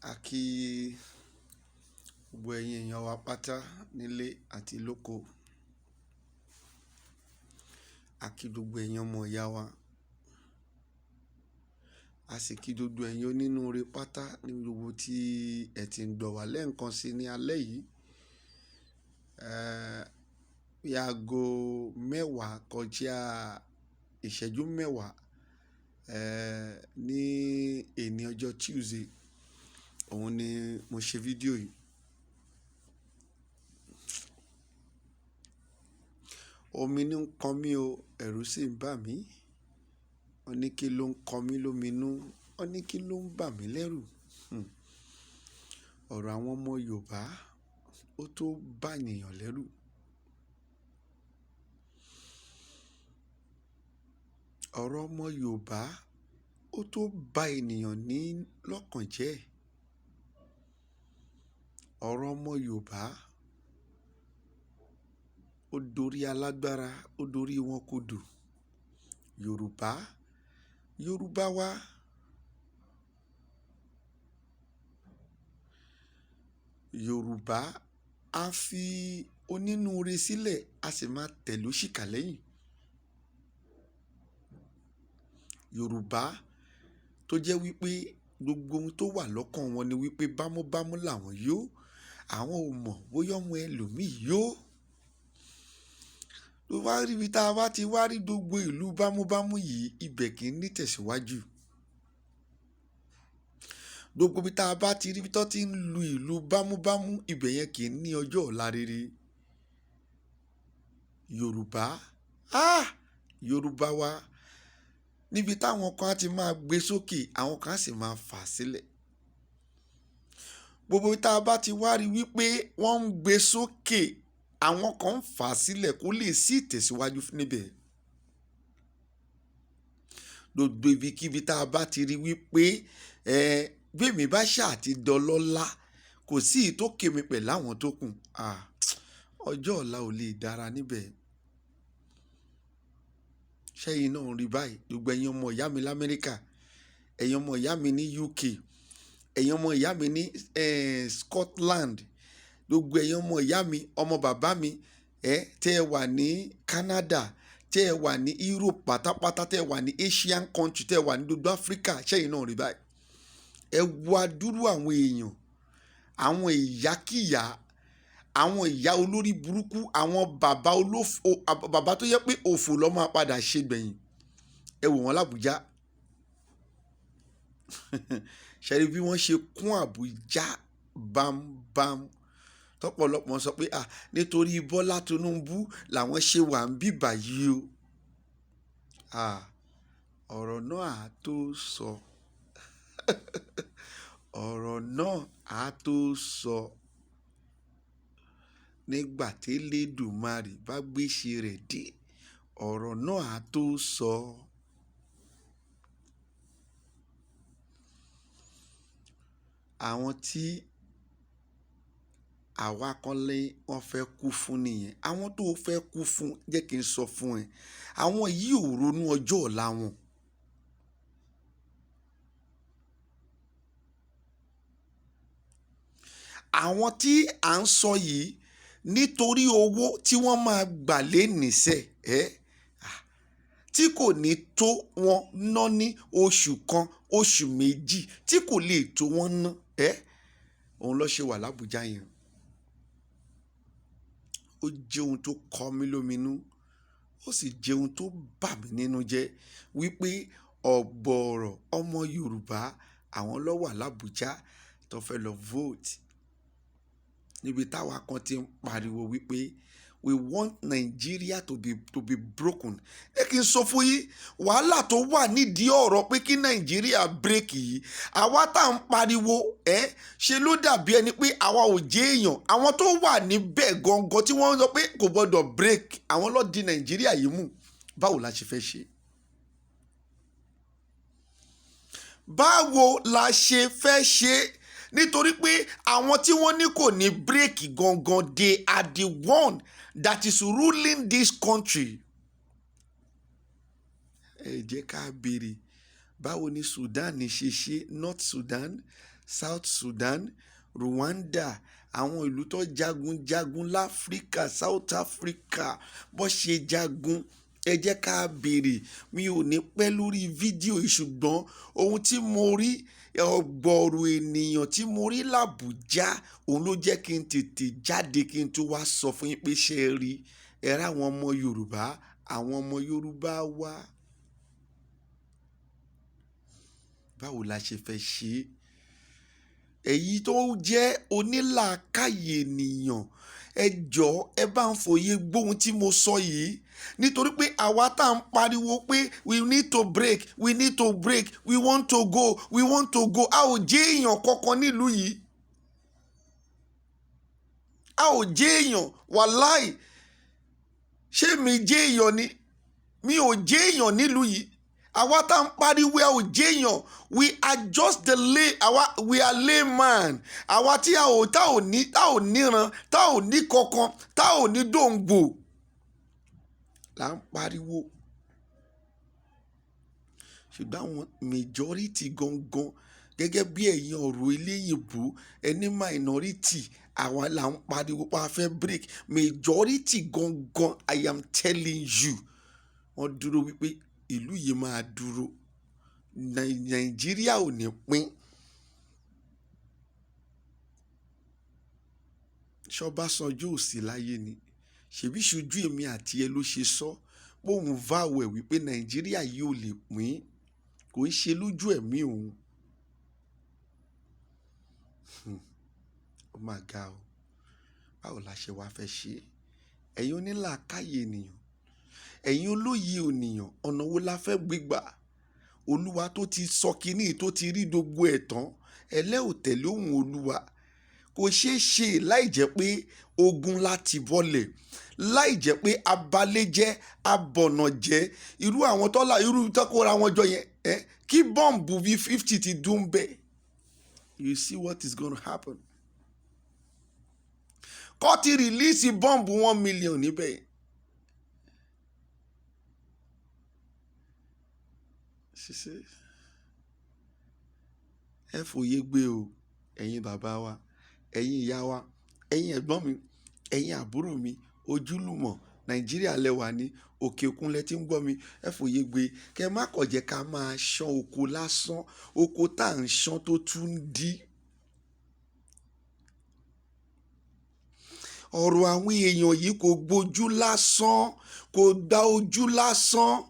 A kí gbogbo ẹ̀yin èèyàn wa pátá nílé àti lóko. A kí gbogbo ẹ̀yin ọmọ ìyá wa. A sì kí gbogbo ẹ̀yin onínúure pátá ní gbogbo tí ẹ ti ń gbọ́ wá lẹ́ẹ̀kan sí ní alẹ́ yìí. Bí aago 10 kọjá ìṣẹ́jú 10, ní èní ọjọ́ Tuesday, òun ni mo ṣe fídíò yìí. Omi ní ń kan mí o, ẹ̀rù sì ń bà mí. Wọ́n ní kí ló ń kan mí lóminú, wọ́n ní kí ló ń bà mí lẹ́rù. Ọ̀rọ̀ àwọn ọmọ Yorùbá ó tó bá ènìyàn lẹ́rù. Ọ̀rọ̀ ọmọ Yorùbá ó tó bá ènìyàn ní lọ́kàn jẹ́. Ọ̀rọ̀ ọmọ Yorùbá ó dorí alágbára, ó dorí wọn kodò. Yorùbá, Yorùbá wá. Yorùbá á fi onínúure sílẹ̀, a sì máa tẹ̀lé òṣìkà lẹ́yìn. Yorùbá tó jẹ́ wípé gbogbo ohun tó wà lọ́kàn wọn ni wípé bámúbámú làwọn yó, àwọn ò mọ̀ bóyá ọmọ ẹlòmíì yó. Tó bá rí ibi tá a bá ti wá rí gbogbo ìlú bámúbámú yìí, ibẹ̀ kì í ní tẹ̀síwájú. Gbogbo ibi tá a bá ti rí ibi tó ti ń lu ìlú bámúbámú, ibẹ̀ yẹn kì í ní ọjọ́ ọ̀la rere. Yorùbá, Yorùbá wa, níbi táwọn kan á ti máa gbé sókè, àwọn kan á sì máa fà sílẹ̀. Gbogbo ibi tá a bá ti wá rí wípé wọ́n ń gbé sókè, àwọn kan ń fà sílẹ̀ kó lè sí ìtẹ̀síwájú níbẹ̀. Gbogbo ibikíbi tá a bá ti rí wípé bí èmi bá ṣáà ti dọlọ́lá, kò sí èyí tó ké mi pẹ̀lú àwọn tó kù. Ọjọ́ ọ̀la ò lè dára níbẹ̀. Ṣẹ́yìn náà ń rí báyìí. Gbogbo ẹ̀yin ọmọ ìyá mi l'Amẹ́ríkà, ẹ̀yin ọmọ ìyá mi ní UK, ẹ̀yin ọmọ ìyá mi ní Scotland, gbogbo ẹ̀yin ọmọ ìyá mi, ọmọ bàbá mi, tẹ́ ẹ wà ní Canada, tẹ́ ẹ wà ní Europe pátápátá, tẹ́ ẹ wà ní Asian country, tẹ́ ẹ wà ní gbogbo Africa, ṣẹ́yìn náà rí báyìí. Ẹ wo adúrú àwọn èèyàn, àwọn ìyákíyà, àwọn ìyá olórí burúkú, àwọn bàbá olófo, bàbá tó yẹ pé òfò ló máa padà ṣe gbẹ̀yìn. Ẹ wò wọ́n l'Àbújá. Ṣé rí bí wọ́n ṣe kún Àbújá bámbám. Tọ́pọ̀lọpọ̀ sọ pé, nítorí Bọ́lá Tinubu làwọn ṣe wà ń bí báyìí o. Ọ̀rọ̀ náà á tó sọ. Ọ̀rọ̀ náà á tó sọ. Nígbà tí Elédùmarè bá gbéṣe rẹ̀ dé, ọ̀rọ̀ náà á tó sọ. Àwọn tí àwa kan lé wọ́n fẹ́ kú fún nìyẹn. Àwọn tó fẹ́ kú fún, jẹ́ kí n sọ fún ẹ. Àwọn yìí ò ronú ọjọ́ ọ̀la wọn. Àwọn tí à ń sọ yìí nítorí owó tí wọ́n máa gbà lé nìṣẹ́, tí kò ní tó wọn ná ní oṣù kan, oṣù méjì, tí kò lè tó wọn ná, òun ló ṣe wà l'Àbújá yẹn. Ó jẹ́ ohun tó kọ mí lóminú, ó sì jẹ́ ohun tó bà mí nínú jẹ́ wípé ọ̀gọ̀ọ̀rọ̀ ọmọ Yorùbá àwọn ló wà l'Àbújá tó fẹ́ lọ vote. Níbi táwa kan ti ń pariwo wípé we want Nigeria to be broken. Ẹ kí n sọ fún yín, wàhálà tó wà nídìí ọ̀rọ̀ pé kí Nigeria break yìí, àwa tá à ń pariwo, ṣe ló dàbí ẹni pé àwa ò jẹ́ èèyàn. Àwọn tó wà níbẹ̀ gangan tí wọ́n ń sọ pé kò gbọdọ̀ break, àwọn ló di Nigeria yìí mú. Báwo la ṣe fẹ́ ṣe? Báwo la ṣe fẹ́ ṣe? Nítorí pé àwọn tí wọ́n ní kò ní break gangan, they are the one that is ruling this country. Ẹ jẹ́ ká béèrè, báwo ni Sudan ṣe ṣe? North Sudan, South Sudan, Rwanda, àwọn ìlú tó jagun jagun láfíríkà, South Africa, bó ṣe jagun, ẹ jẹ́ ká béèrè. Mi ò ní pẹ́ lórí fídíò yìí, ṣùgbọ́n ohun tí mo rí, ọ̀gọ̀ọ̀rọ̀ ènìyàn tí mo rí làbújá, òun ló jẹ́ kí n tètè jáde kí n tó wá sọ fún yín pé ṣe é rí ẹ rá àwọn ọmọ Yorùbá, àwọn ọmọ Yorùbá wá. Báwo la ṣe fẹ́ ṣe é? Èyí tó jẹ́ onílàákàyè ènìyàn, ẹ jọ̀ọ́, ẹ bá ń fòye gbóhun tí mo sọ yìí, nítorí pé àwa tá à ń pariwo pé we need to break, we need to break, we want to go, we want to go, a ò jẹ́ èèyàn kankan nílùú yìí. A ò jẹ́ èèyàn. Wàláì, ṣé mi jẹ́ èèyàn ni? Mi ò jẹ́ èèyàn nílùú yìí. Àwa tá à ń pariwo, a ò jẹ́ èèyàn. We are just the lay, àwa, we are layman. Àwa tí a ò tá ò ní, tá ò níran, tá ò ní kankan, tá ò ní dòǹgbò là ń pariwo. Ṣùgbọ́n àwọn majority gangan, gẹ́gẹ́ bí ẹ̀yin ọ̀rọ̀ eléyìnbó ẹni minority, àwa là ń pariwo pé a fẹ́ break. Majority gangan, I am telling you, wọ́n dúró wípé ìlú yìí máa dúró, Nàìjíríà ò ní pín. Ṣọ́básanjọ́ ò sí láyé ni? Ṣèbí ṣojú èmi àti ẹ ló ṣe sọ póun vow ẹ̀ wípé Nàìjíríà yìí ò lè pín, kò ń ṣe lójú ẹ̀mí òun. Ó mà ga o. Báwo la ṣe wá fẹ́ ṣe? Ẹ̀yin onílàákàyè ènìyàn, ẹ̀yin olóye ènìyàn, ọ̀nà wo la fẹ́ gbégbà? Olúwa tó ti sọ kínní, tó ti rí gbogbo ẹ̀ tán, ẹlẹ́ ò tẹ̀lé òun. Olúwa kò ṣeé ṣe láì jẹ́ pé ogun láti bọ́lẹ̀, láì jẹ́ pé abalẹ́jẹ́ abọ̀nàjẹ́, irú àwọn tọ́lá, irú tọ́kọ́ra wọn jọ yẹn ẹ, kí bọ́ǹbù bíi 50 ti dún bẹ́ẹ̀. You see what is gonna happen? Kọ́ ti release bọ́ǹbù 1 million níbẹ̀. Ṣiṣẹ́ ẹ fòye gbé o, ẹ̀yin bàbá wa, ẹ̀yin ìyá wa, ẹ̀yin ẹ̀gbọ́n mi, ẹ̀yin àbúrò mi, ojúlùmọ̀, Nàìjíríà lẹ́wà ní òkè òkun lẹ tí ń gbọ́ mi, ẹ fòye gbé, kẹ má kọ̀ jẹ́ ká máa ṣán oko lásán, oko tá à ń ṣán tó tún ń dí. Ọ̀rọ̀ àwọn èèyàn yìí kò gbójú lásán, kò gba ojú lásán.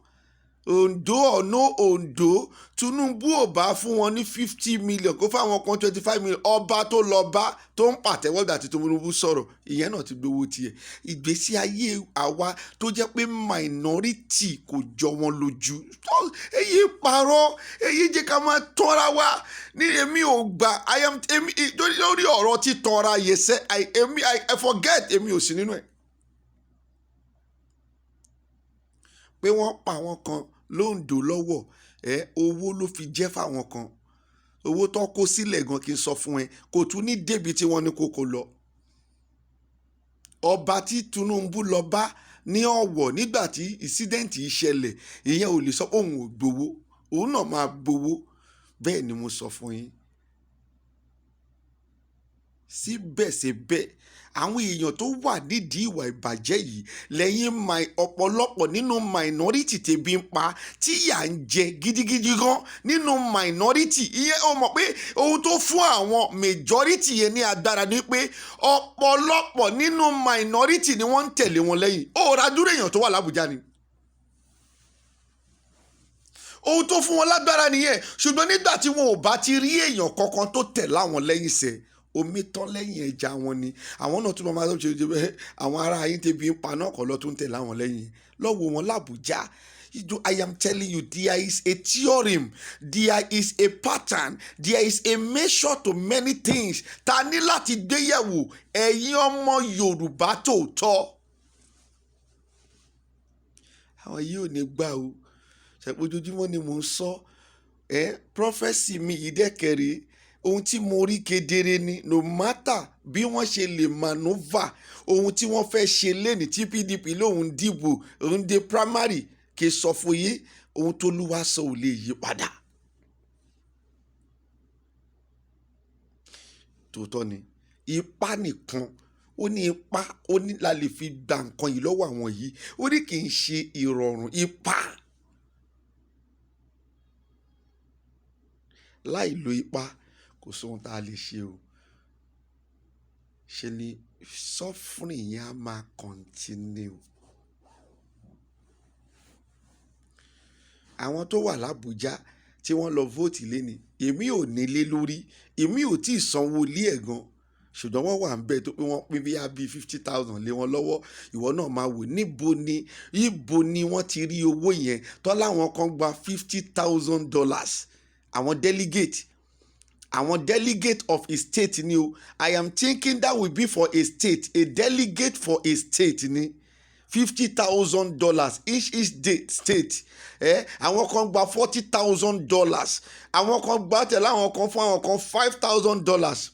Ondo ọ̀nà Ondo, Tinubu ò bá fún wọn ní 50 million, kó fáwọn kan 25 million. Ọba tó lọ bá tó ń pàtẹ́wọ́ gbà tí Tinubu sọ̀rọ̀, ìyẹn náà ti gbowó tiẹ̀. Ìgbésí ayé àwa tó jẹ́ pé minority kò jọ wọn lójú. Èyí parọ́, èyí jẹ́ ká máa tọ́ra wa ní. Èmi ò gbà. I am, èmi lórí ọ̀rọ̀ títọ́ra yẹsẹ́, èmi, I forget, èmi ò sí nínú ẹ̀. Pé wọ́n pa àwọn kan lóńdó lọ́wọ́ ẹ, owó ló fi jẹ́ fáwọn kan. Owó tó kó sílẹ̀ gan, kí n sọ fún ẹ, kò tún ní débi tí wọ́n ní kókó lọ. Ọba tí Tinubu lọ bá ní Ọ̀wọ̀ nígbà tí incident yìí ṣẹlẹ̀, ìyẹn ò lè sọ pé òun ò gbowó. Òun náà máa gbowó. Bẹ́ẹ̀ ni mo sọ fún yín. Síbẹ̀síbẹ̀, àwọn èèyàn tó wà nídìí ìwà ìbàjẹ́ yìí lẹ́yìn ọ̀pọ̀lọpọ̀ nínú minority tẹ̀bí ń pa, tí ìyà ń jẹ gidigidi gan nínú minority. Ìyẹn ó mọ̀ pé ohun tó fún àwọn majority yẹn ní agbára ni pé ọ̀pọ̀lọpọ̀ nínú minority ni wọ́n ń tẹ̀lé wọn lẹ́yìn. Ó ra dúró èèyàn tó wà lábújá ni, ohun tó fún wọn lágbára nìyẹn. Ṣùgbọ́n nígbà tí wọn ò bá ti rí èèyàn kankan tó tẹ̀ láwọn lẹ́yìn sẹ́, omi tán lẹ́yìn ẹja wọn ni. Àwọn náà tún máa ṣe ṣe bẹ́ẹ̀. Àwọn ará yín tẹbi ń pa náà kọ́ lọ́ tún tẹ̀ láwọn lẹ́yìn lọ́wọ́ wọn làbújá. I am telling you, there is a theorem, there is a pattern, there is a measure to many things. Ta ní láti gbéyẹ̀wò, ẹ̀yin ọmọ Yorùbá tòótọ́. Àwọn yìí ò ní gbà o. Ṣàpèjojúmọ́ ni mò ń sọ ẹ, prophecy mi yìí dẹ́kẹ̀rẹ́, ohun tí mo rí kedere ni. No matter bí wọ́n ṣe lè maneuver ohun tí wọ́n fẹ́ ṣe lẹ́ni tí PDP lòun dìbò, òun dé primary, kì í sọ fún yín, ohun tó lúwa sọ ò lè yí padà. Tòótọ́ ni, ipá nìkan, ó ní ipá, ó ní la lè fi gba nǹkan yìí lọ́wọ́ àwọn yìí. Ó ní kì í ṣe ìrọ̀rùn, ipá. Láì lo ipá, kò sóhun tá a lè ṣe o. Ṣe ni suffering yẹn á máa continue. Àwọn tó wà l'Ábùjá tí wọ́n lọ vote léni, èmi ò nílé lórí, èmi ò tí ì sanwó ilé ẹ̀ gan. Ṣùgbọ́n wọ́n wà níbẹ̀ tó pé wọ́n pín bí 50,000 lé wọn lọ́wọ́. Ìwọ náà máa wò níbo ni wọ́n ti rí owó yẹn. Tọ́lá àwọn kan gba $50,000. Àwọn delegate of a state ni o. I am thinking that will be for a state, a delegate for a state ni. $50,000 each day state. Àwọn kan gba $40,000. Àwọn kan gba tẹ̀lé àwọn kan fún àwọn kan $5,000.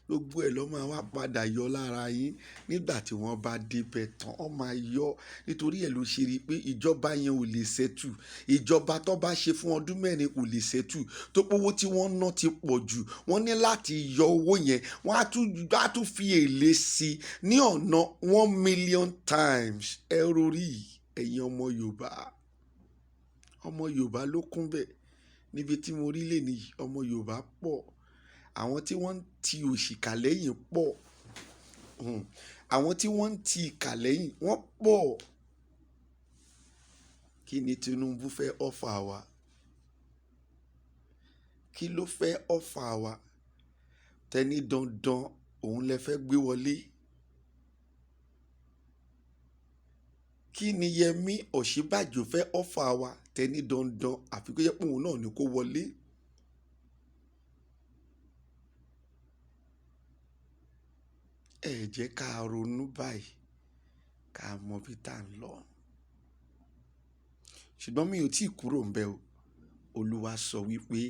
Gbogbo ẹ̀ ló máa wá padà yọ lára yín nígbà tí wọ́n bá débẹ̀ tán. Wọ́n máa yọ nítorí ẹ̀ ló ṣe rí pé ìjọba yẹn ò lè settle. Ìjọba tó bá ṣe fún ọdún 4 kò lè settle. Tó pé owó tí wọ́n ná ti pọ̀ jù. Wọ́n ní láti yọ owó yẹn. Wọ́n á tún fi èlé sí i ní ọ̀nà 1 million times. Ẹ rorí ẹ̀yin ọmọ Yorùbá. Ọmọ Yorùbá ló kún bẹ́ẹ̀. Níbi tí mo rí lè ní ọmọ Yorùbá pọ̀. Àwọn tí wọ́n ń ti òṣìkà lẹ́yìn pọ̀. Àwọn tí wọ́n ń ti ìkà lẹ́yìn wọ́n pọ̀. Kí ni Tinubu fẹ́ offer wa? Kí ló fẹ́ offer wa? Tẹ́ní dandan òun lẹ fẹ́ gbé wọlé. Kí ni Yẹmí Ọ̀ṣínbàjò fẹ́ offer wa? Tẹ́ní dandan àfi kó jẹ́ pé òun náà ni kó wọlé. Ẹ jẹ́ ká ronú báyìí, ká mọ bí tá ń lọ. Ṣùgbọ́n mi ò tí ì kúrò ńbẹ̀ o. Olúwa sọ wípé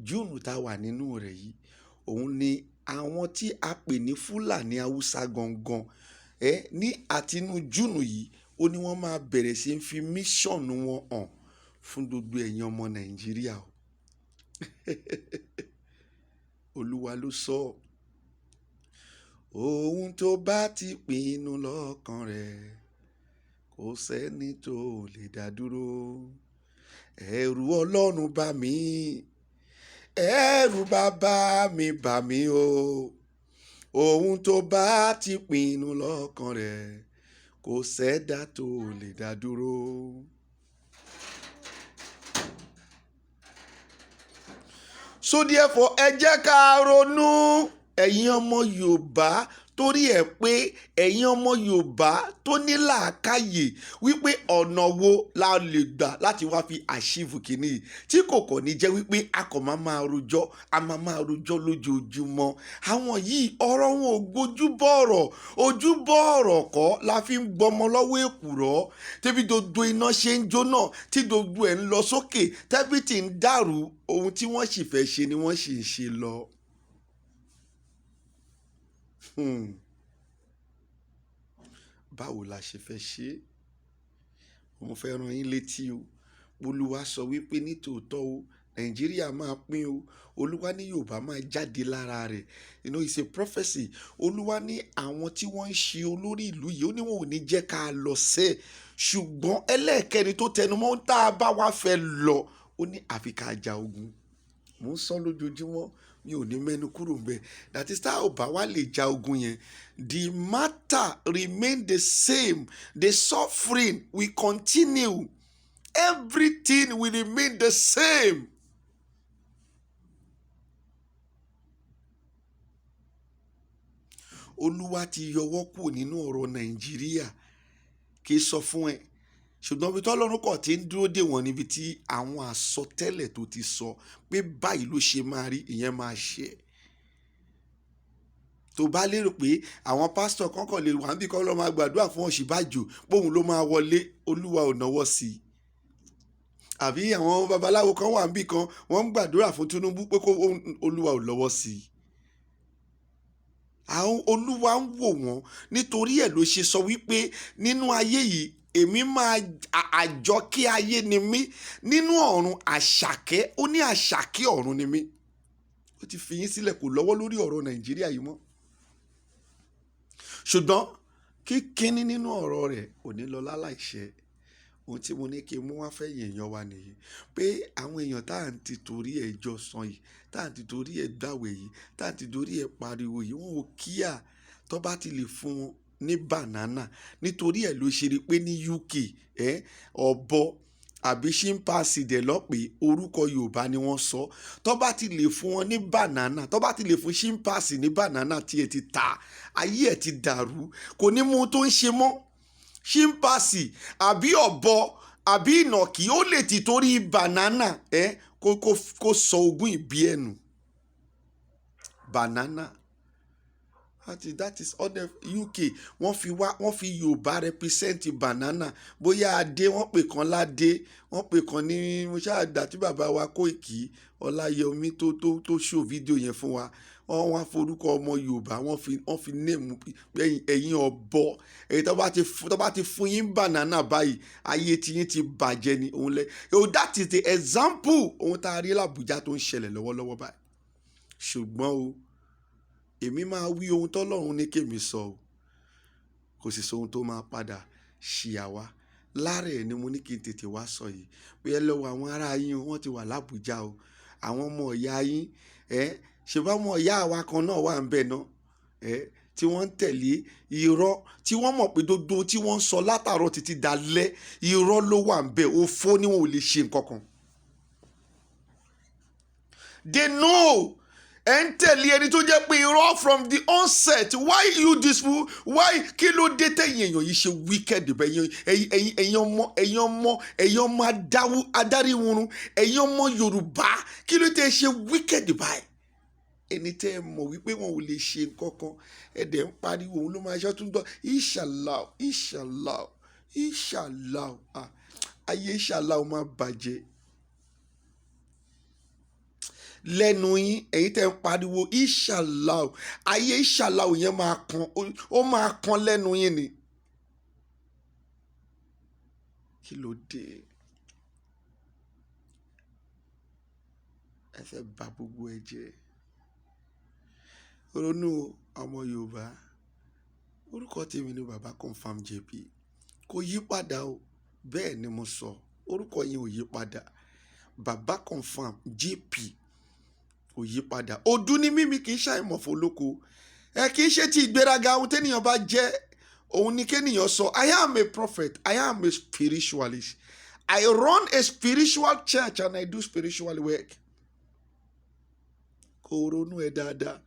Júùnù tá wà nínú rẹ̀ yìí, òun ni àwọn tí a pè ní Fúlàní Haúsá gangan. Ní àtinú Júùnù yìí, ó ní wọ́n máa bẹ̀rẹ̀ sí í fi mission wọn hàn fún gbogbo ẹ̀yin ọmọ Nàìjíríà o. Olúwa ló sọ. Ohun tó bá ti pinnu lọ́kàn rẹ̀, kò sẹ́ni tó lè dá dúró. Ẹ̀rù Ọlọ́run bà mí, ẹ̀rù bàbá mi bà mí o. Ohun tó bá ti pinnu lọ́kàn rẹ̀, kò sẹ́dá tó lè dá dúró. So therefore, ẹ jẹ́ ká ronú ẹ̀yin ọmọ Yorùbá torí ẹ̀ pé ẹ̀yin ọmọ Yorùbá tó ní làákàyè wípé ọ̀nà wo la lè gbà láti wá fi achieve kìíní yìí tí kò kàn ní jẹ́ wípé a kò máa máa rojọ́, a máa máa rojọ́ lójoojúmọ́. Àwọn yìí ọ̀rọ̀ wọn ò gbójú bọ̀rọ̀, ojú bọ̀rọ̀ kọ́ la fi ń gbọmọ lọ́wọ́ èkùrọ́. Tẹ́bí gbogbo iná ṣe ń jóná, tí gbogbo ẹ̀ ń lọ sókè, tẹ́bí tí ń dàrú, ohun tí wọ́n sì fẹ́ ṣe ni wọ́n sì ń ṣe lọ. Báwo la ṣe fẹ́ ṣe? Mo fẹ́ rán yín létí o. Olúwa sọ wípé ní tòótọ́ o, Nàìjíríà máa pín o. Olúwa ní Yorùbá máa jáde lára rẹ̀. You know, it's a prophecy. Olúwa ní àwọn tí wọ́n ń ṣe olórí ìlú yìí, ó ní wọn ò ní jẹ́ ká lọ sẹ́. Ṣùgbọ́n ẹlẹ́ẹ̀kẹrin tó tẹnumọ́ tá a bá wá fẹ́ lọ, ó ní àfi ká ja ogun. Mo ń sọ lójoojúmọ́, mi ò ní mẹ́nu kúrò ńbẹ̀. That is, tá ò bá wá lè ja ogun yẹn, the matter remain the same. The suffering will continue. Everything will remain the same. Olúwa ti yọwọ́ kúrò nínú ọ̀rọ̀ Nàìjíríà. Kì í sọ fún ẹ. Ṣùgbọ́n ibi tí Ọlọ́run kọ̀ tí ń dúró dè wọ́n níbi tí àwọn àsọtẹ́lẹ̀ tó ti sọ pé báyìí ló ṣe máa rí, ìyẹn máa ṣe. Tó bá lérò pé àwọn pásítọ̀ kan kàn lè wà níbí kan ló máa gbàdúrà fún Ọ̀ṣínbàjò pé òun ló máa wọlé, Olúwa ò náwó sí i. Àbí àwọn babaláwo kan wà níbí kan, wọ́n ń gbàdúrà fún Tinubu pé kó Olúwa ò lọ́wọ́ sí i. Àwọn Olúwa ń wò wọ́n nítorí ẹ̀ ló ṣe sọ wípé nínú ayé yìí, èmi máa àjọkẹ́ ayé ni mí, nínú ọ̀run àṣàkẹ́, ó ní àṣàkẹ́ ọ̀run ni mí. Ó ti fi yín sílẹ̀, kò lọ́wọ́ lórí ọ̀rọ̀ Nàìjíríà yìí mọ́. Ṣùgbọ́n kíkíní nínú ọ̀rọ̀ rẹ̀ ò ní lọ láláìṣẹ. Ohun tí mo ní kí n mú wá fẹ́yìn èèyàn wa nìyí, pé àwọn èèyàn tá à ń ti torí ẹ̀ jọ sàn yìí, tá à ń ti torí ẹ̀ gbàwẹ̀ yìí, tá à ń ti torí ẹ̀ pariwo yìí, wọn ò kíá tó bá ti lè fún wọn ní banana. Nítorí ẹ̀ ló ṣe rí pé ní UK, ẹ̀ ọ̀bọ àbí chimpanzee dẹ̀ lọ́pẹ́, orúkọ Yorùbá ni wọ́n sọ. Tó bá ti lè fún wọn ní banana, tó bá ti lè fún chimpanzee ní banana, tí ẹ ti ta, ayé ẹ ti dàrú, kò ní mú un tó ń ṣe mọ́. Chimpanzee àbí ọ̀bọ àbí ìnàkí, ó lè ti torí banana ẹ kó sọ ogún ìbí ẹ̀ nù. Banana, that is other UK. Wọ́n fi wá, wọ́n fi Yorùbá represent banana. Bóyá adé, wọ́n pè kan ládé, wọ́n pè kan ní. Mo ṣáà gbà tí bàbá wa Kóìkì Ọláyọmí tó show fídíò yẹn fún wa, wọ́n wá forúkọ ọmọ Yorùbá, wọ́n fi name ẹ̀yin ọ̀bọ. Èyí tó bá ti fún yín banana báyìí, ayé tiyín ti bàjẹ́ ni. Òun lẹ oh, that is the example ohun tá a rí l'Àbújá tó ń ṣẹlẹ̀ lọ́wọ́lọ́wọ́ báyìí. Ṣùgbọ́n o, èmi máa wí ohun tọ́lọ́run ní kémi sọ o. Kò sì sọ ohun tó máa padà ṣì àwa lára ẹ̀ ni mo ní kí n tètè wá sọ yìí, pé ẹ lọ́wọ́ àwọn ará yín o, wọ́n ti wà l'Àbújá o. Àwọn ọmọ ìyá yín ẹ ṣe bá ọmọ ìyá àwa kan náà wà ń bẹ̀ náà ẹ, tí wọ́n ń tẹ̀lé irọ́, tí wọ́n mọ̀ pé gbogbo tí wọ́n ń sọ látàárọ̀ títí dalẹ́, irọ́ ló wà ń bẹ̀, òfo ni, wọn ò lè ṣe nǹkan kan. They know ẹ ń tẹ̀lé ẹni tó jẹ́ pé irọ́ from the onset. Why you this fool? Why? Kí ló dé tẹ̀yìn èèyàn yìí ṣe wicked bẹ́ẹ̀? Ẹ̀yin ọmọ adáríwurun, ẹ̀yin ọmọ Yorùbá, kí ló dé ṣe wicked báyìí? Ẹni tẹ́ ẹ mọ̀ wípé wọn ò lè ṣe nǹkan kan, ẹ dẹ̀ ń pariwo òun ló máa ṣe tún gbọ́. Inshallah, inshallah, inshallah. Ah, ayé inshallah ó máa bàjẹ́ lẹ́nu yín. Ẹ̀yin tẹ́ ń pariwo inshallah, ayé inshallah yẹn máa kan, ó máa kan lẹ́nu yín ni. Kí ló dé? Ẹ fẹ́ bà gbogbo ẹ jẹ́. Ronú, ọmọ Yorùbá. Orúkọ tèmi ni Baba Confam JP, kò yí padà o. Bẹ́ẹ̀ ni mo sọ, orúkọ yẹn ò yí padà. Baba Confam JP kò yí padà. Ọdún ní mímí, kì í ṣàìmọ̀ fọlọ́kọ ẹ, kì í ṣe ti ìgbéraga. Ohun tẹ́nìyàn bá jẹ́, òun ni kéèyàn sọ. I am a prophet, I am a spiritualist, I run a spiritual church and I do spiritual work. Kó ronú ẹ dáadáa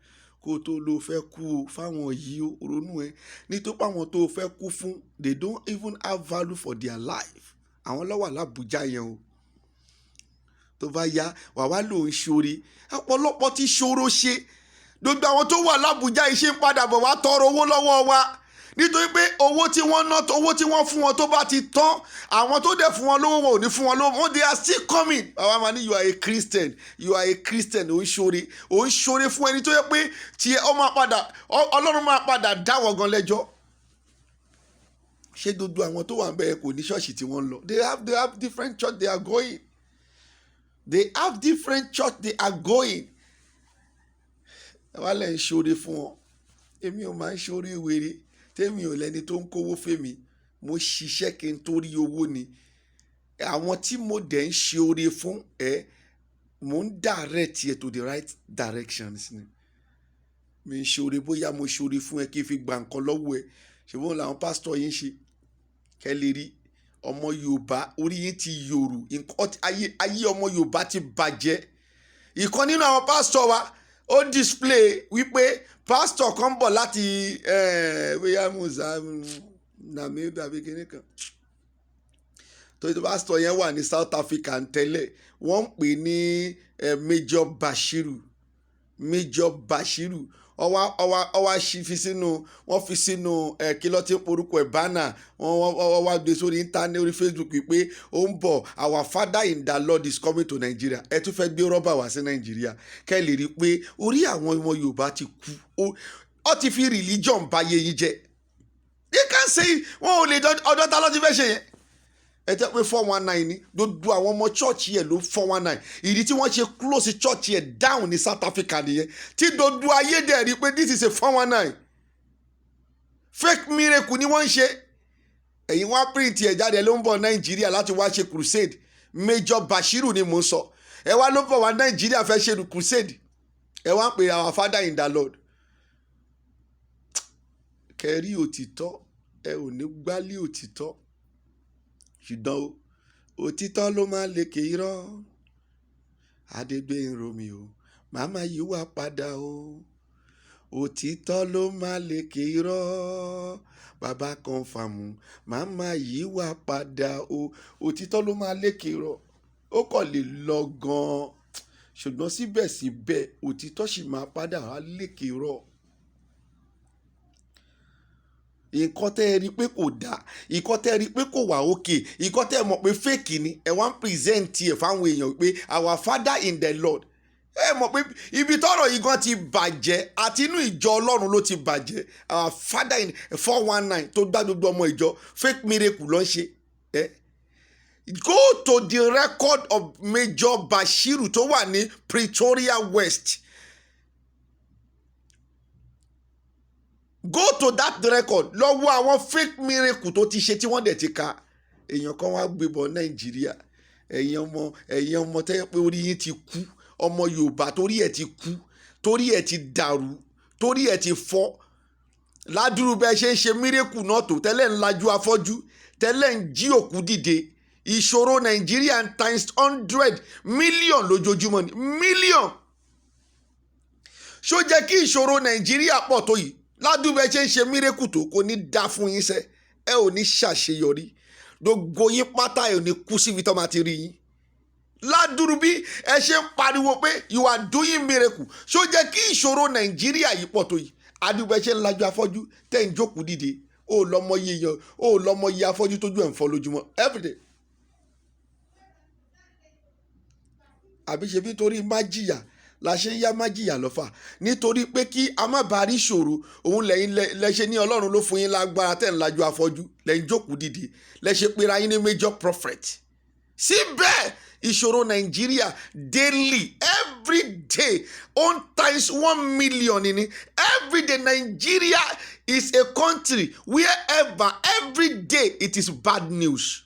kó o tó lo fẹ́ kú o fáwọn yìí o. Ronú ẹ, nítorí pé àwọn tó o fẹ́ kú fún, they don't even have value for their life. Àwọn ló wà l'Ábùjá yẹn o. Tó bá yá, wàá wá lòun ṣoore. Ọ̀pọ̀lọpọ̀ ti ṣòro ṣe. Gbogbo àwọn tó wà l'Ábùjá yìí ṣe ń padà bọ̀ wá tọrọ owó lọ́wọ́ wa, nítorí pé owó tí wọ́n ná, owó tí wọ́n fún wọn, tó bá ti tán, àwọn tó dẹ̀ fún wọn lówó, wọn ò ní fún wọn lówó wọn. They are still coming. Bàbá máa ní, "You are a Christian, you are a Christian." Ò ń ṣoore, ò ń ṣoore fún ẹni tó yẹ pé tiẹ̀ ọ máa padà, Ọlọ́run máa padà dá wọn gan lẹ́jọ́. Ṣé gbogbo àwọn tó wà ń bẹ̀ kò ní ṣọ́ọ̀ṣì tí wọ́n ń lọ? They have different church they are going. They have different church they are going. Ẹ wá lẹ́ ń ṣoore fún wọn. Èmi ò máa ń ṣoore wèrè. Tèmi ò lẹ́ni tó ń kówó fèmí. Mo ṣiṣẹ́ kí n tó rí owó ni. Àwọn tí mo dẹ̀ ń ṣe oore fún ẹ, mò ń direct ẹ to the right directions ni. Mi ń ṣe oore bóyá mo ṣe oore fún ẹ kí n fi gba nǹkan lọ́wọ́ ẹ. Ṣùgbọ́n làwọn pásítọ̀ yín ṣe kẹ́ lè rí ọmọ Yorùbá, orí yín ti yòrò. Ayé ọmọ Yorùbá ti bàjẹ́. Ìkan nínú àwọn pásítọ̀ wa, ó display wípé pásítọ̀ kan ń bọ̀ láti bóyá musa Namibia àbí kinní kan. Torí pásítọ̀ yẹn wà ní South Africa ń tẹ́lẹ̀, wọ́n ń pè ní Major Bashiru. Major Bashiru, ọwá ọwá ọwá ṣí fi sínú, wọ́n fi sínú ẹ, kí ló ti ń porúkọ ẹ̀, banner. Wọ́n wá gbé sórí internet, orí Facebook, pé ó ń bọ̀, "Our father in the Lord is coming to Nigeria." Ẹ tún fẹ́ gbé rọ́bà wá sí Nàìjíríà, kẹ́ lè rí i pé orí àwọn ọmọ Yorùbá ti kú. Ó ti fi religion báyé yín jẹ́. You can say wọn ò lè. Ọjọ́ ta ló ti fẹ́ ṣe yẹn? Ẹ tẹ́ pé 419 ni gbogbo àwọn ọmọ church yẹn ló 419. Ìdí tí wọ́n ṣe close church yẹn down ní South Africa nìyẹn, tí gbogbo ayé dẹ̀ rí pé this is a 419, fake miracle ni wọ́n ń ṣe. Ẹ̀yin wá print ẹ̀ jáde, ló ń bọ̀ Nàìjíríà láti wá ṣe crusade. Major Bashiru ni mò ń sọ. Ẹ wá ló bọ̀ wá Nàìjíríà fẹ́ ṣe crusade, ẹ wá ń pè our father in the Lord. Kẹrí òtítọ́, ẹ ò ní gbálí òtítọ́, ṣùgbọ́n o òtítọ́ ló máa lékè irọ́. Adégbènrò mi o, màmá yìí wá padà o. Òtítọ́ ló máa lékè irọ́. Bàbá confirm, màmá yìí wá padà o. Òtítọ́ ló máa lékè irọ́. Ó kàn lè lọ gan-an, ṣùgbọ́n síbẹ̀síbẹ̀ òtítọ́ sì máa padà wá lékè irọ́. Nǹkan tẹ́ ẹ rí pé kò dáa, nǹkan tẹ́ ẹ rí pé kò wà okay, nǹkan tẹ́ ẹ mọ̀ pé fake ni, ẹ wá ń present ẹ̀ fáwọn èèyàn pé our father in the Lord. Ẹ mọ̀ pé ibi tọ́rọ̀ yìí gan ti bàjẹ́, àti inú ìjọ Ọlọ́run ló ti bàjẹ́. Our father in 419 tó gbá gbogbo ọmọ ìjọ, fake miracle ló ń ṣe. Ẹ go to the record of Major Bashiru tó wà ní Pretoria West. Go to that record, lọ wo àwọn fake miracle tó ti ṣe tí wọ́n dẹ̀ ti ka. Èèyàn kan wá gbé bọ̀ Nàìjíríà. Ẹ̀yin ọmọ tẹ́ pé orí yín ti kú, ọmọ Yorùbá torí ẹ̀ ti kú, torí ẹ̀ ti dàrú, torí ẹ̀ ti fọ́ ládùúrú bẹ́ẹ̀ ṣe ń ṣe miracle náà tó tẹ́lẹ̀, ń lajú afọ́jú tẹ́lẹ̀, ń jí òkú dìde. Ìṣòro Nàìjíríà times 100 million lójoojúmọ́ ni million. Ṣó jẹ́ kí ìṣòro Nàìjíríà pọ̀ tó yìí? Ládùúgbò ẹ ṣe ń ṣe miracle tó, kò ní dá fún yín sẹ́. Ẹ ò ní ṣàṣeyọrí. Gbogbo yín pátá, ẹ ò ní kú síbi tó máa ti rí yín. Ládùúrú bí ẹ ṣe ń pariwo pé you are doing miracle, ṣó jẹ́ kí ìṣòro Nàìjíríà yìí pọ̀ tó yìí? Àdúgbò ẹ ṣe ń lajú afọ́jú tẹ́ ń jókòó dìde, ó lọ́mọ yìí yan, ó lọ́mọ yìí afọ́jú tójú ẹ̀ ń fọ́ lójúmọ́ everyday. Àbí ṣe bí torí má jìyà la ṣe ń yá má jìyà lọ́fà, nítorí pé kí a má bàa rí ṣòro òun lẹ́yìn lẹ́ṣẹ̀ ní Ọlọ́run ló fún yín lágbára tẹ̀ ń lajú afọ́jú, lẹ́yìn jókòó dìde, lẹ́ṣẹ̀ pera yín ní major prophet. Síbẹ̀ ìṣòro Nàìjíríà daily, every day, one times 1 million ni every day. Nigeria is a country wherever every day it is bad news.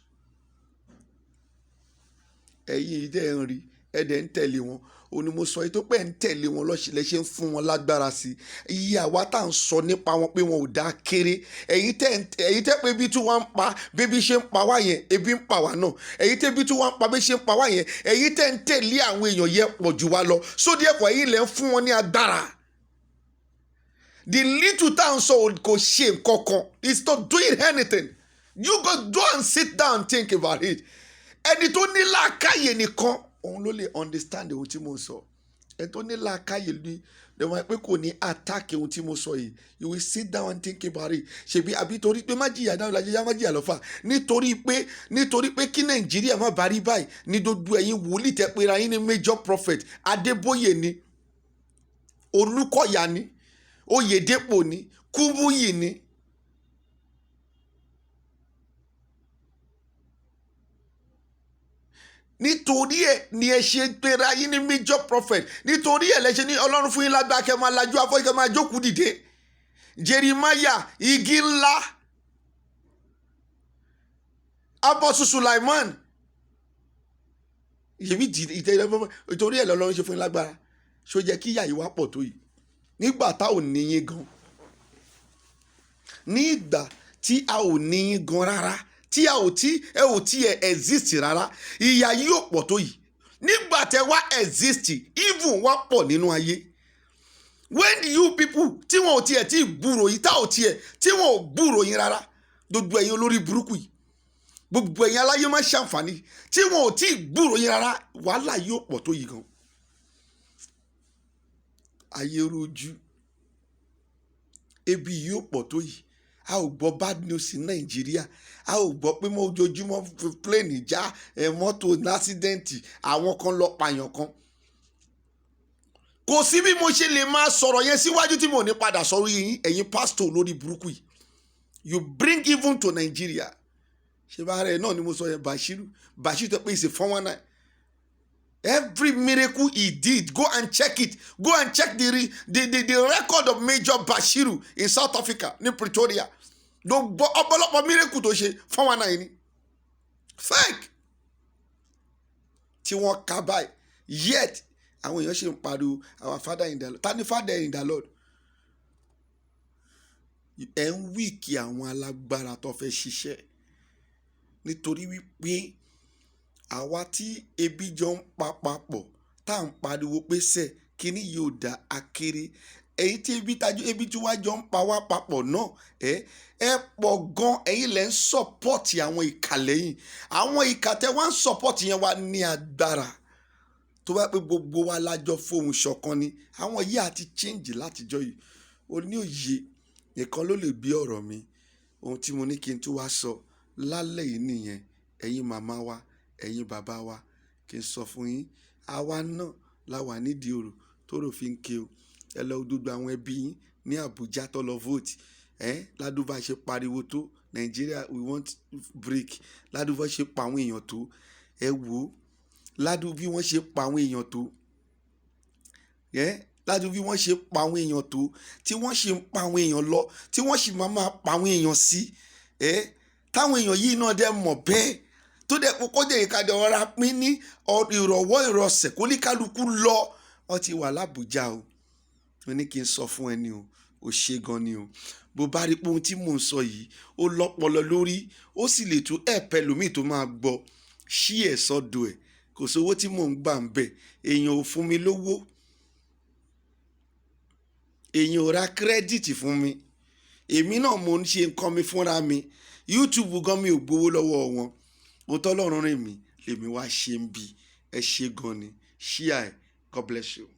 Ẹ̀yin yìí dẹ̀ ń rí, ẹ̀ dẹ̀ ń tẹ̀lé wọn. Ó ní mo sọ yìí tó pẹ́ ń tẹ̀lé wọn lọ́sẹ̀ ń fún wọn lágbára sí i. Iye àwa tá à ń sọ nípa wọn pé wọn ò dá kéré. Ẹ̀yin tẹ́ pé ebi tí wọ́n ń pa, bébí ṣe ń pa wá yẹn, ebi ń pa wá náà. Ẹ̀yin tẹ́ bí tí wọ́n ń pa, bí ṣe ń pa wá yẹn, ẹ̀yin tẹ́ ń tẹ̀lé àwọn èèyàn yẹn pọ̀ jù wá lọ. So therefore, ẹ̀yin lẹ́ ń fún wọn ní agbára. The little tá à ń sọ kò ṣe nǹkan kan. It's not doing anything. You go and sit down and think about it. Ẹni tó ní làákàyè nìkan òun ló lè understand ohun tí mo ń sọ. Ẹni tó ní làákàyè ní lẹ́wọ̀n pé kò ní attack ohun tí mo sọ yìí. You will sit down and think about it. Ṣèbí àbí torí pé má jìyà dáhùn lajẹ yá má jìyà lọ́fà, nítorí pé kí Nàìjíríà má bàa rí báyìí ní gbogbo ẹ̀yin wòlíì tẹ́ pera yín ní major prophet, Adébóyè ni, Olúkọ̀yà ni, Oyèdèpọ̀ ni, Kúmúyì ni. Nítorí ẹ ni ẹ ṣe pera yín ní major prophet. Nítorí ẹ lẹ ṣe ní Ọlọ́run fún yín lágbára kẹ́ máa lajú afọ́, kẹ́ máa jókòó dìde. Jeremiah igi ńlá, Apostle Sulaiman yèmí ìtẹ, nítorí ẹ lọ́lọ́run ṣe fún yín lágbára. Ṣó jẹ́ kí ìyà yìí wá pọ̀ tó yìí nígbà tá ò ní yín gan, ní ìgbà tí a ò ní yín gan rárá, tí a ò tí ẹ ò tí ẹ exist rárá, ìyà yìí ò pọ̀ tó yìí? Nígbà tẹ wá exist, even wá pọ̀ nínú ayé, when you people tí wọn ò tiẹ̀ tí gbúrò yìí, tá ò tiẹ̀ tí wọn ò gbúrò yín rárá, gbogbo ẹ̀yin olórí burúkú yìí, gbogbo ẹ̀yin aláyé má ṣàǹfààní tí wọn ò tí gbúrò yín rárá, wàhálà yìí ò pọ̀ tó yìí gan. Ayé rojú, ebi yìí ò pọ̀ tó yìí. A ò gbọ́ bad news ní Nàìjíríà. A ò gbọ́ pé mọ́ ojoojúmọ́ plane já ẹ, mọ́tò ní accident, àwọn kan lọ pààyàn kan. Kò sí bí mo ṣe lè máa sọ̀rọ̀ yẹn síwájú tí mo ní padà sọ̀rọ̀ yín, ẹ̀yin pásítọ̀ lórí burúkú yìí. You bring even to Nigeria. Ṣé bá rẹ̀ náà ni mo sọ yẹn, Bashiru. Bashiru tó pé is a 419. Every miracle he did, go and check it. Go and check the record of Major Bashiru in South Africa, ní Pretoria. Gbogbo ọ̀pọ̀lọpọ̀ miracle tó ṣe, 419 ni. Fake. Tí wọ́n ká báyìí. Yet, àwọn èèyàn ṣe ń pariwo, "Our father in the Lord." Ta ni father in the Lord? Ẹ̀ ń weak àwọn alágbára tó fẹ́ ṣiṣẹ́. Nítorí wípé àwa tí ebi jọ ń pa papọ̀, tá à ń pariwo pé sẹ́ kíní yóò da akéré. Èyí tí ebi tajú, ebi tí wàá jọ ń pa wá papọ̀ náà, ẹ pọ̀ gan. Ẹ̀yin lẹ́ ń support àwọn ìkà lẹ́yìn. Àwọn ìkà tẹ́ wá ń support yẹn wá ní agbára. Tó bá pé gbogbo wa lájọ fohùn ṣọ̀kan ni, àwọn yìí àti change látijọ́ yìí. Ó ní òye nìkan ló lè gbé ọ̀rọ̀ mi. Ohun tí mo ní kí n tún wá sọ lálẹ́ yìí nìyẹn. Ẹ̀yin màmá wa, ẹ̀yin bàbá wa, kí n sọ fún yín, àwa náà la wà nídìí orò tó rò fi ń ké o. Ẹ lọ gbogbo àwọn ẹbí yín ní Àbújá tó lọ vote. Ẹ ládùúgbò ṣe pariwo tó, "Nigeria, we want break." Ládùúgbò ṣe pa àwọn èèyàn tó, ẹ wò ó. Ládùúgbò bí wọ́n ṣe pa àwọn èèyàn tó, ẹ ládùúgbò bí wọ́n ṣe pa àwọn èèyàn tó, tí wọ́n ṣe ń pa àwọn èèyàn lọ, tí wọ́n sì máa máa pa àwọn èèyàn sí ẹ, táwọn èèyàn yìí náà dẹ̀ mọ̀ bẹ́ẹ̀, tó dẹ̀ kókó dẹ̀ ìkadì ọ̀rá pín ní ìrọ̀wọ́ ìrọ̀sẹ̀ kó ní kálukú lọ. Wọ́n ti wà lábújá o. Mo ní kí n sọ fún ẹni o. Ò ṣe gan ni o. Bó bá rí pé ohun tí mò ń sọ yìí ó lọ́pọlọ lórí, ó sì lè tún ẹ̀pẹ́ lómi tó máa gbọ́, ṣí ẹ̀ sọ́dọ̀ ẹ̀. Kò sówó tí mò ń gbà ń bẹ̀. Èèyàn ò fún mi lówó, èèyàn ò ra credit fún mi. Èmi náà mo ń ṣe nǹkan mi fúnra mi. YouTube gan, mi ò gbowó lọ́wọ́ wọn. Òótọ́ Ọlọ́run rìn mí lèmi wá ṣe ń bi. Ẹ ṣe gan ni. Ṣíà ẹ. God bless you.